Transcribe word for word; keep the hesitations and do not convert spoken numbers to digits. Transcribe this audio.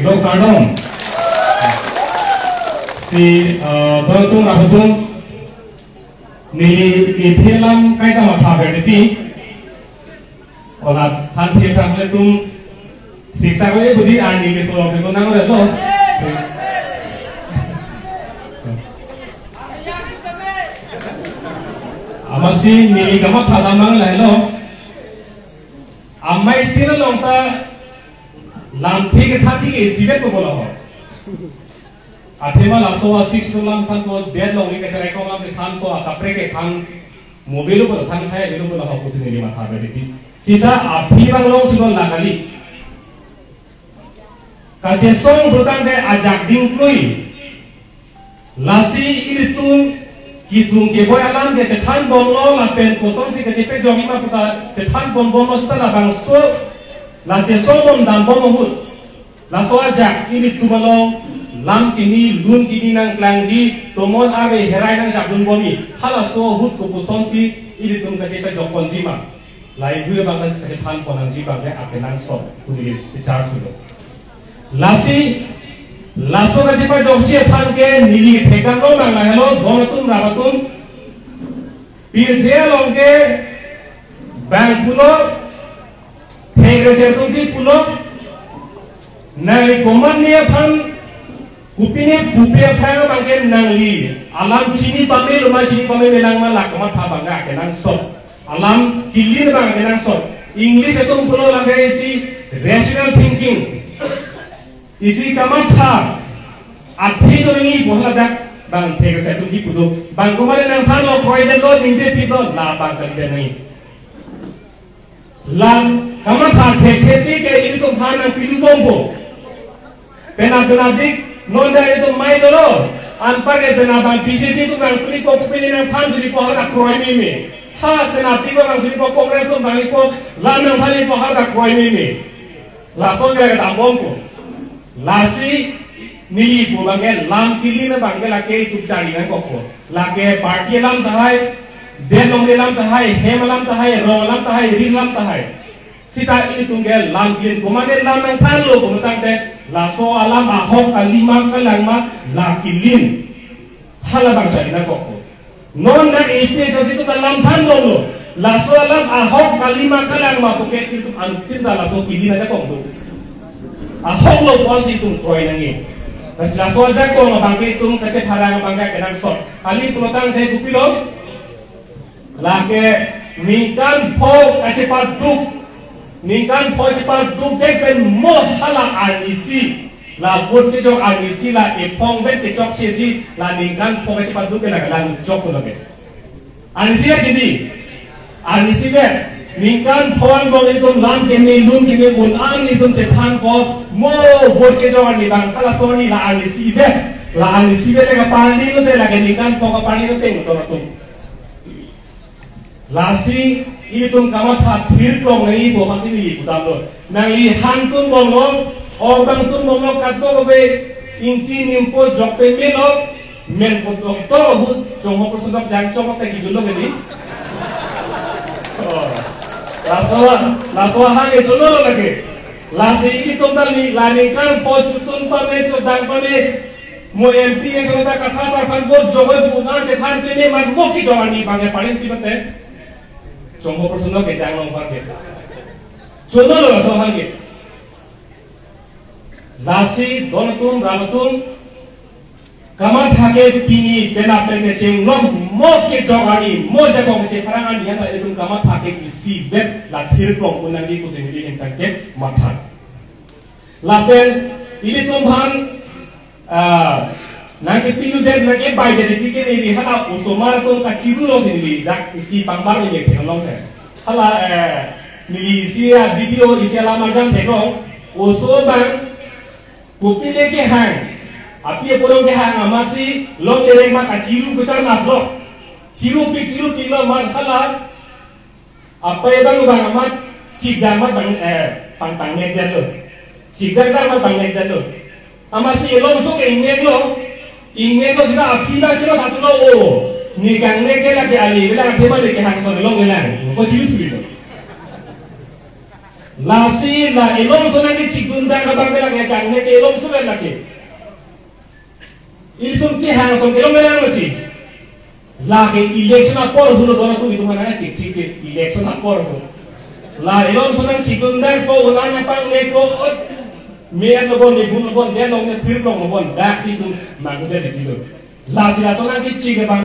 Dok kardom. Si, eh, doi tung rahutung. Neli iphi alam kaita matha berdi. Ola than thir thang le tum siksa ko e budi ani ke solong se ko nang re lo. Amatsi neli kamatha damnang lahelo. Amei tin along ta lamthe kethan thik ke isivet ko bolo ho. Athema laso a six to lam thanpo, det along ni kacherai kong lam thanpo, akaprek kethan, mo avelo pulo than thai avelo pulo ho pusi neli matha berdi. Sita aphi bang long chunon la kali. Kachesong brutang de ajak dingklui. Lasi ilitum kisung keboi alam ke chethan bomlo lapen kosonsi kachepajok ima puta chethan bom bomlo sita labangso la chesong bom dam bom ahut. Laso ajak ilitum along lam kimi, lun kimi nangklangji, tomon ave herai nangjap dun bomji. Halaso ahut kopusonsi ilitum kachepajok ponji ma. Lahei hui abang kachethan pon nangji abang ke akenangsot pu neli bichar sulo. Lasi, laso kachepajokji aphan ke neli thekdam lonang lahelo, don atum, rat atum. Pirthe along ke bang pulo, thek reser atumsi pulo, nangli komatne aphan, kopine pupe aphan abang ke nangli alam chini pame loma chini pame menang ma la kamatha abang ke akenangsot. Alam kilin abang akenangsot. English atum pulo lake isi rational thinking. Isi kamatha athe do nangji pu haladak abang thek reser atum kipu do. Bang komatne nangthanlo, kroidetlo, ningjepi do, la abang kalidet nangji. La kamatha thekthe ke ilitum aphan nangpilu bompo. Penap penapdik, non da ilitum mei dolo. Anpar ke penap abang B J P atum nangtuli po, kopine nangthan tuli po, hala kroi meme. Ha penapdik abang nangtuli po, Congress atum nangtuli po, la nangthan tuli po, hala kroi meme. Lason ke kedam bompo. Lasi neli pu abang ke lam kilin abang ke lake itum chari nangkokpo. Lake party alam tahai, det along alam tahai, hem alam tahai, rong alam tahai, ri alam tahai. Sita itum ke lam kilin komatne lam nangthanlo pu tangte laso alam ahok kali ma kalang ma la kilin. Hala abang chari nangkokpo. Non nang A P H L C atum ta lam than bomlo. Laso alam ahok kali ma kalang ma pu ke itum anuttin ta laso kilin ajakong do. Ahoklo pu-ansi itum kroi nangji. Lasi laso ajakong abang ke itum kachepharang abang ke akenangsot. Kali pulo tangte kopilo. Lake ningkan pho kachepaduk. Ningkan pho chepaduk det pen mo hala arnisi. La vote kejok arnisi la ephong pen kechokche si la ningkan pho kachepaduk ke la kalang chok lo ke. Arnisi la kidi. Arnisi ke ningkan pho angbong itum lam keme lun keme un-an itum chethanpo mo vote kejok arni abang halaso arni la arnisi be. La arnisi be le kaparli lote lake ningkan pho kaparli lote motor atum. Lasi itum kamatha thir klong nangji pu mati neli pudamlo. Nangli han tun bomlo, orbang tun bomlo, kadokave ingti nimpo jokpe melo, menpo doktor ahut, chongho person dokjang chongho te kijunlo ke di. Oh. Laso, laso ahan ke chunlo lake. Lasi itum ta ni, la ningkan pho chutun pame, chodang pame, mo M P election ta kathasar aphan vote jokoi pu nang chethan peme mat mo kejok arni abang ke paling pi mate. Chongho person dokjang long aphan ke. Chunlo laso ahan ke. Lasi don atum, rat atum, kamatha ke pini penap pen kecheng long mo kejok arni, mo jakong kechepharang arni anta itum kamatha ke isivet la thir klong un nangji pusi neli hentang ke matha. Lapen ilitum aphan, ah, nangkepiludet nangkebaidetji ke neli hala osomar atum kachiru longsi neli dak isi pangbar neli theklong ke. Hala, eh, neli isi a video isi alam arjam theklong. Oso abang kopine kehang, api apolong kehang amatsi longle reng ma kachiru kuchar nap lo. Chirupik chirupiklo amat hala. Apa abang abang amat chikdam amat bang, eh, pang pangnek detlo. Chikdam amat pangnek detlo. Amatsi elongso ke ingnek lo. Ingnek lo sita aphi abang sita satu lo o. Ne kangnek ke lake ali bilang athema le kehang son long bilang. Ko chiru chiru lo. Lasi la elom sonang kechikdun dak abang ke lake kang ne ke elom surat lake. Itum kehang ason kelong kelang mati. Lake election apor hulo dona tu itum mana chik chik ke election apor hu. La elom sonang chikdun dak po ulan apang ne po ot. Meyan lo bon, ne bun lo bon, den long ne thir long lo bon, dak si itum mangkuk de di lo. Lasi la sonang kechik abang